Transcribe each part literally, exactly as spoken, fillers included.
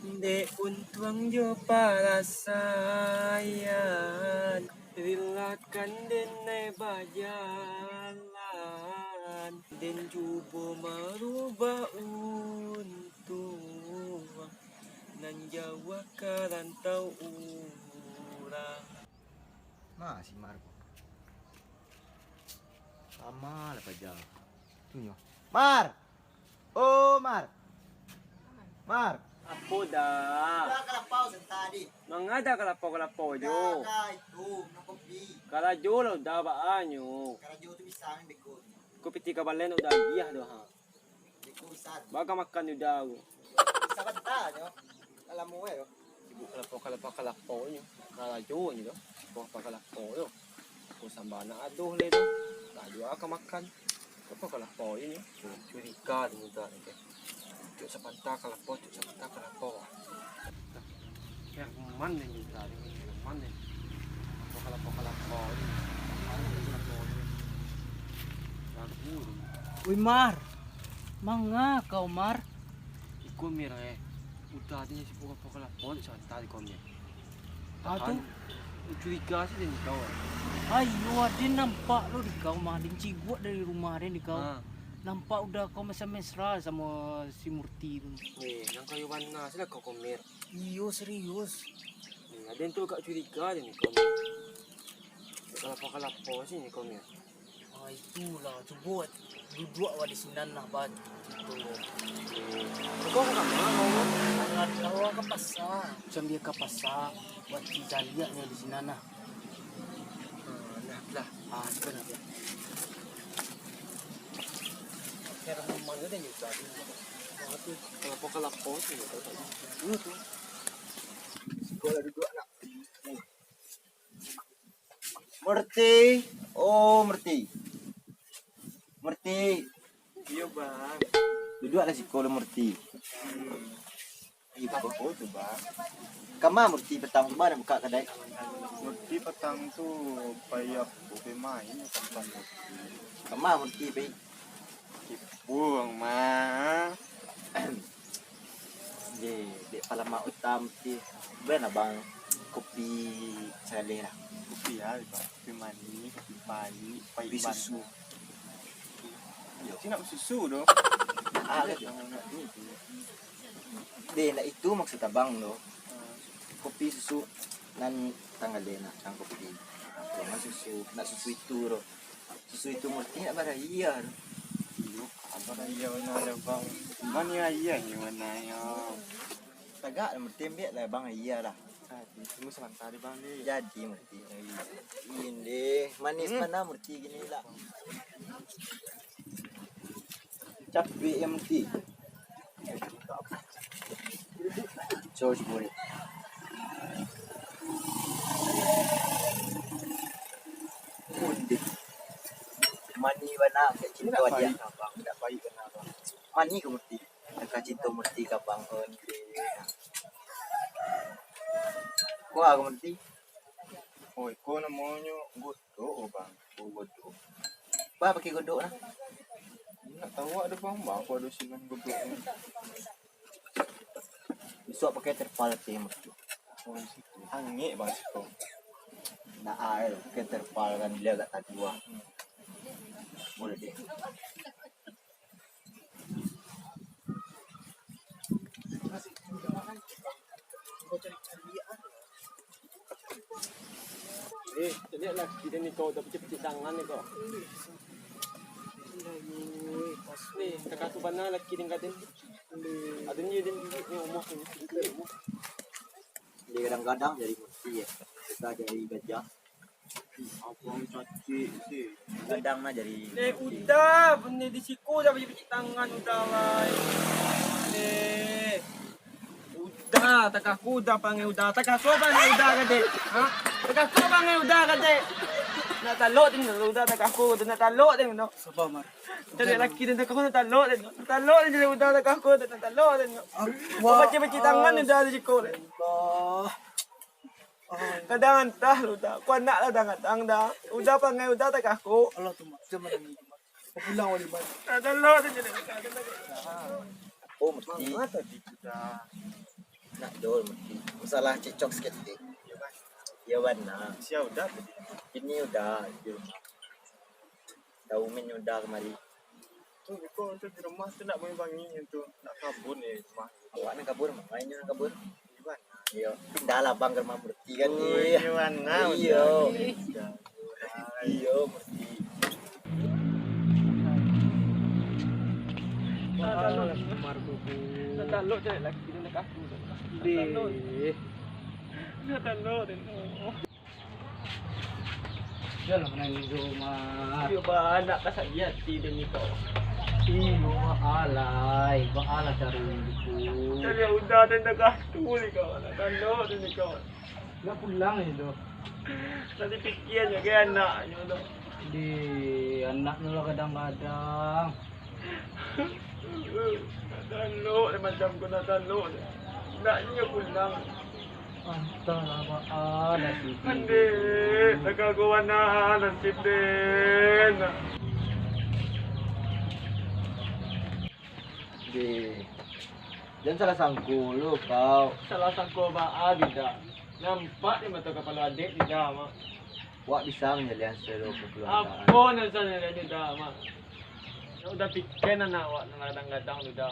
Dek untuang jo parasaian, rilakan den nai bajalan, den cubo marubah untuang, nan jauah ka rantau urang. Ma si Mar ko? Lama lah paja. Tu nyo. Mar! Oh, Mar! Mar! Apo, Da? Uda kalapau santa, di. Manga Da kalapau-kalapau jo? Uda, Da, itu, minum kopi. Karajo lah, Da, baa nyo? Karajo tu bisa, beko. Ko piti ka balen Uda agiah tu, ha. Beko bisa. Baa ka makan Uda ko? Bisa banta nyo. Lah lamo, eh, tu. Sibuk kalapau, kalapau, kalapau nyo. Karajo nyo tu. Sibuk kalapau, kalapau tu. Ko samba anak adoh lai tu. Lah jua ka makan. Kalapau, kalapau nyo. Curiga tu muda ni, teh. Cuk sapanta kalapau, cuk sapanta kalapau. Herman ni muda ni, Herman ni. Kalapau, kalapau, kalapau nyo. Kalapau, kalapau nyo. Lagu tu. Oi, Mar. Manga kau, Mar? Iko, Mir, eh. Uda tadi si pokok-pokok lapor santa di kau, Mir. Ah, tu? Tahan. Curiga se den di kau, eh. Ayo, aden nampak lo di kau, mah. Den ciguak dari rumah den di kau. Ha. Nampak Uda kau mesra-mesra samo si Murti tu. Eh, nan kayo bana se lah kau, Mir. Iyo, serius. Eh, aden tu agak curiga den di kau, Mir. Kalapau-kalapau se ni kau, Mir. Ah, itulah. Cubo duduak awak di sinan lah, Bat. Gitu. Kau ka ma, kau? Kau ka pasa. Macam dia ka pasa, buat caliak nyo di sinan lah. Ah, nah, lah. Ah, itu nah, dia. Kayak rumah dia juga. Ah, tu. Kalapau-kalapau tu, tu. Sekolah duduak nak. Murti, oh, Murti. Murti. Iyo, Bang. Duduaklah siko lu, Murti. Iko. Apo tu, Bang? Kama Murti patang tu, Bang, nak bukak kadai? Murti patang tu pai apo, pai main patang tu. Kama Murti pai? Kipuang, mah. Deh, dek palamak utam ti. Bana, Bang, kopi saleh lah. Kopi a, Bang. Kopi manih, kopi pahik, pahik. Kopi susu. Iyo. Cina susu doh. Ah, kan? Deh, nak itu maksud abang doh. Ah. Kopi susu nan tanggal deh nak, nan kopi. Jangan susu, nak susu itu doh. Susu itu Murti nak barayia tu. Iyo, barayia bana dah, Bang. Mano ayia ni, mano yo? Tagak lah Murti, ambiak lah Bang ayia lah. Ah, tunggu sabanta deh, Bang, deh. Jadi Murti. Ini manis mana Murti gini lah. Capek ya Murti. Coba, coba ni. Ondeh. Manih bana, kak cinto aja abang. Indak pahik bana, Bang. Manih ka Murti. Kak cinto Murti ka abang, ondeh. Kuah ka Murti. Oh, iko namonyo godok, oh, Bang. Oh, godok. Ba pakai godok lah. Nak tahu ada, Bang, ba aku ada sinan godok ni. Isuak pakai terpal ti, Bang. Oh, di situ. Angek, Bang, siko. Nak air pakai terpal kan, dia agak taduah. Boleh deh. Eh, caliak laki den ni kau, dah pacik-pacik tangan ni kau. Ni, takah tu bana laki den ka den. Ado ni den bibik ni, umah ni. Dia kadang-kadang jadi Murti ya. Kita jadi gajah. Abang cacik se. Gadang lah jadi. Leh, Uda, bana di siko dah pacik-pacik tangan Uda lai. Leh. Uda, takah ko Uda pangai Uda, takah ko pangai Uda ka dek. Ha? Takah ko pangai Uda ka dek. Nak talok tengok Uda, takah ko tu nak talok tengok. Saba, Mar. Cari laki tengok, takah ko nak talok tengok. Nak talok tengok Uda, takah ko tu nak talok tengok. Ah, wah. Pacik-pacik tangan Uda di siko leh. Allah. Kadang antah lu dah. Ku anak lah dah ngatang dah. Uda pangai Uda takah ko. Allah tu, Mak. Jangan nangis, Mak. Kau pulang balik, Mak. Dah, dah, lah, dah, dah, dah, dah, dah. Oh, Murti. Manga tadi tu dah. Nak jo, Murti. Masalah cekcok saketek. Iyo bana. Sia Uda tadi? Kini Uda di rumah. Tau main Uda kamari. Tu beko tu di rumah tu nak main bangi tu. Nak kabun di rumah. Awak nak kabun, main nak kabun. Di bana? Iyo. Pindah lah bang ka rumah Murti kan. Ui, iyo. Di bana? Iyo. Uda. Iyo, Murti. Nah, talok. Nah, talok cari laki dia nak aku. Deh. Nah, talok, talok. Dah lah, menangis rumah. Iyo, ba, anak kasakik hati demi kau. Iyo, ba alai, ba alai caro itu. Cari Uda dan dah tu ni kau. Nak talok dan ni kau. Nak pulang itu. Nanti pikir je ke anaknyo tu. Di anaknyo lah kadang-kadang. Nak talok dia macam ko, nak talok dia. Nak inyo pulang. Antahlah baa nasib. Andek, takah ko bana nasib den. Deh, jan salah sangko lo kau. Salah sangko baa, Uda? Nampak di mato kapalo adek, Uda, mak. Wak bisa manyalian selo kaluargaan. Apo nan bisa nyalian, Uda, mak? Uda pikia anak wak nan gadang-gadang tu, Uda.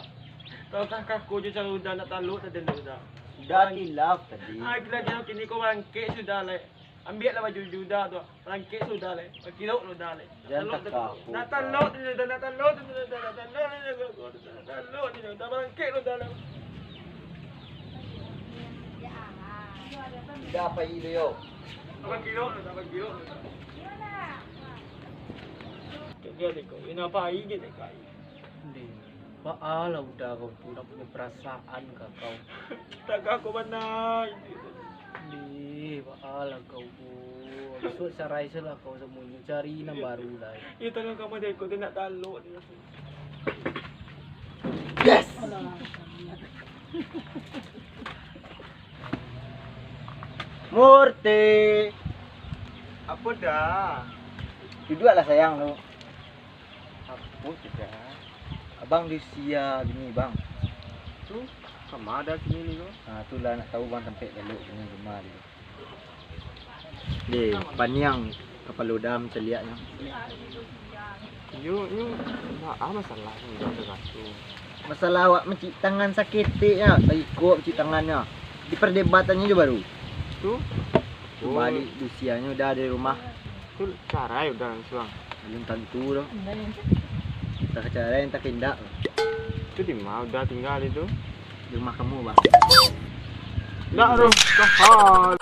Kalau kah kaku jo caro Uda nak talok tadi tu, Uda. Uda kilaf tadi. Ah, kilaf, kilaf, kini ko bangkek sudah, lek. Ambiaklah baju Uda tu. Bangkek sudah, lek. Bakilok sudah, lek. Jan takah aku, nak talok tu, Uda, nak talok tu, Uda, nak talok tu, Uda, nak talok tu, Uda, bangkek sudah, lek. Uda pai dulu, yo. Abang kilok tu, abang kilok tu. Cek dia, Dek, kau. Ini apa air, Dek, kau? Deh, baa lah Uda kau tu, ndak punyo perasaan ka kau. Takah ko bana. Deh, baa lah kau tu. Bisuak carai se lah kau samonyo, cari nan baru lai. Iyo, tangan kamu dek ko, dia nak talok dia. Yes! Murti! Apo, Da? Duduaklah, sayang, tu. Apo tu, Da? Abang diusia bini, Bang. Tu, kama Da kini ni ko? Ah, tu lah nak tahu Bang tampek elok kini rumah dia. Deh, paniang kapalo Uda mancaliaknyo. Iyo, iyo, baa masalahnyo Uda tu? Masalah awak mancik tangan saketek nyo, saiko mancik tangannyo. Diperdebatannyo jo baru. Tu? Baliak usianyo Uda dari rumah. Tu carai Uda langsuang? Belum tantu doh. Antah carai, antah indak. Tu di ma Uda tingga itu? Di rumah kamu, Bang. Ndak doh, tahan.